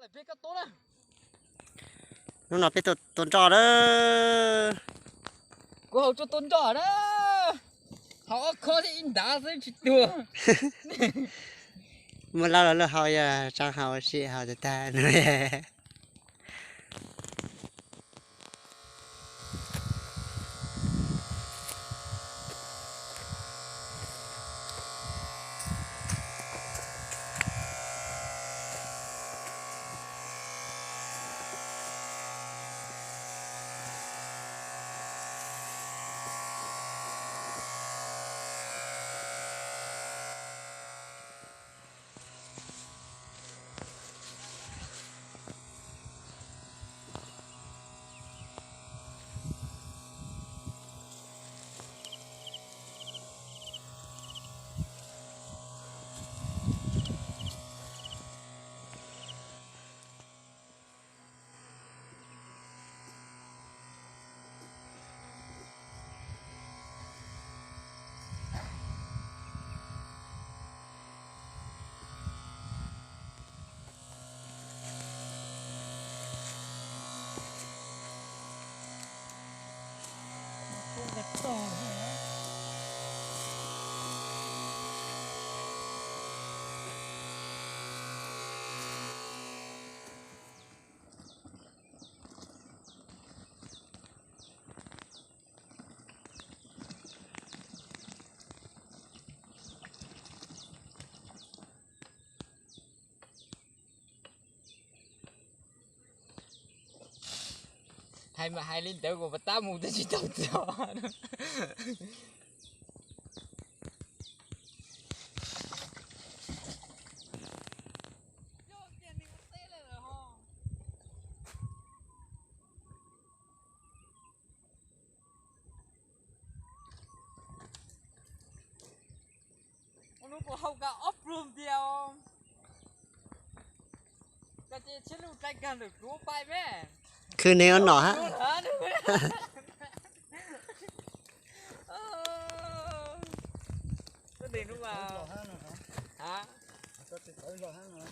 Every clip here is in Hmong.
Hnub no peb tuaj tua nroj na. Kuv haus tsuag tua nroj na. Haus ob khob thiab ib ntav xwb tsis tuag. Muaj laub los lawv haus, yog tsoom haus sim haus tag tag no. Hais mas hais li ntawd kuv pas tab mus twb tsis tau txog. Hnub kuv haus kag ob pluag ntiag, koj ces tsheb lug dai kag ntawm kuv pais me. Khwv neeg ua nom hab.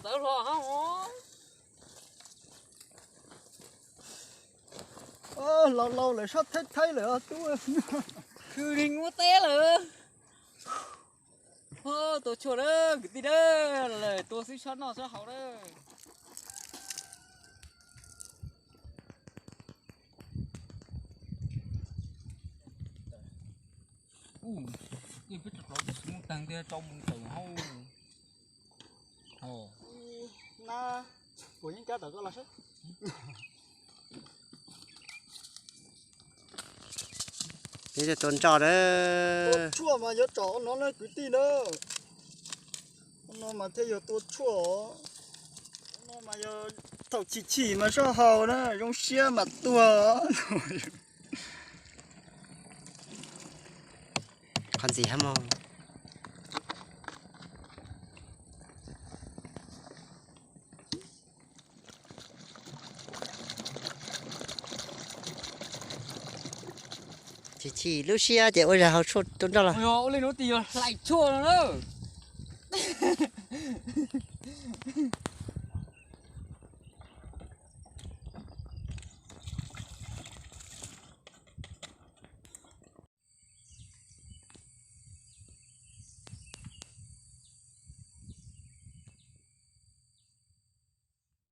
Txawv hlo hab os. Laus laus lawm sab thaib thaib lawm tub. Khwv neeg ua teb lawm. Tua tshuaj na kwv tij na, tua xwb txhob noj txhob haus na. Ub, peb tau mus tag ntiag tau mus tawm hauv. Na, kuv yeej cab tom koj los seb. Peb tua nroj na. Tua tshuaj mas yuav tsom no na kwv tij na. No mas thiaj yog tua tshuaj os. No mas yog thaum chim chim mas soj haus na, zoo siab mas tuag. Qhov ntxiv hab mog. Chim chim lub siab ces ua zag haus tshuaj tua nroj los. Ua li no tes yog hlais tshuaj no na.